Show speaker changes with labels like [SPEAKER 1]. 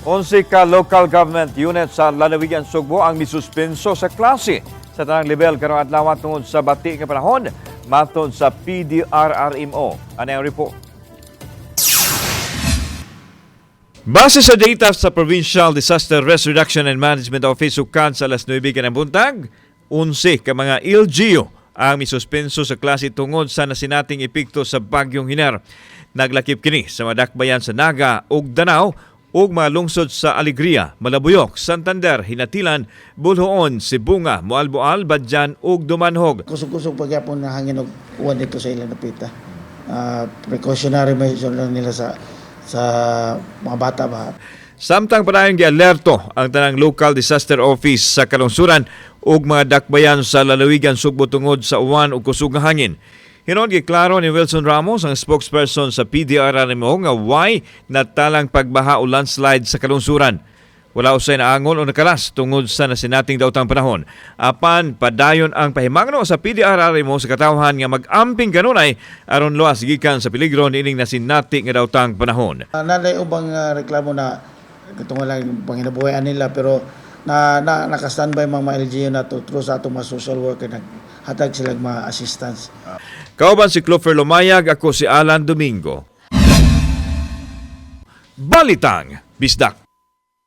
[SPEAKER 1] 11 ka local government unit sa Lalawigan Sugbo ang misuspenso sa klase sa tanang level karong adlaw tungod sa bati nga panahon, matod sa PDRRMO. Ano ang report? Base sa data sa Provincial Disaster Risk Reduction and Management Office sukad sa alas 9 ka ng buntag, 11 ka mga LGU ang misuspenso sa klase tungod sa nasinating epekto sa Bagyong Hinar. Naglakip kini sa madakbayan sa Naga ug Danao ug mga lungsod sa Alegria, Malabuyok, Santander, Ginatilan, Boljoon, Sibonga, Moalboal, Badian ug Dumanjug.
[SPEAKER 2] Kusog-kusog pagyapon na hangin og uwan dito sa ilang napita. Precautionary measure lang nila sa mga bata ba.
[SPEAKER 1] Samtang padayon gialerto ang tanang local disaster office sa kalungsuran ug mga dakbayan sa lalawigan Sugbo tungod sa uwan ug kusog nga hangin. Hinuon giklaro ni Wilson Ramos, ang spokesperson sa PDRRMO, nga way natalang pagbaha o landslide sa kalungsuran. Wala usay naangol o nakalas tungod sa nasinating daotang panahon. Apan padayon ang pahimangno sa PDRRMO sa katawhan nga mag-amping kanunay aron luwas gikan sa peligro niining nasinati nga daotang panahon.
[SPEAKER 2] Naa nay ubang reklamo na katong lang panginabuhian nila, pero na naka-standby mga LGU na to through sa atong mga social worker, naghatag sila mga assistance.
[SPEAKER 1] Kauban si Clover Lumayag, ako si Alan Domingo. Balitang Bisdak.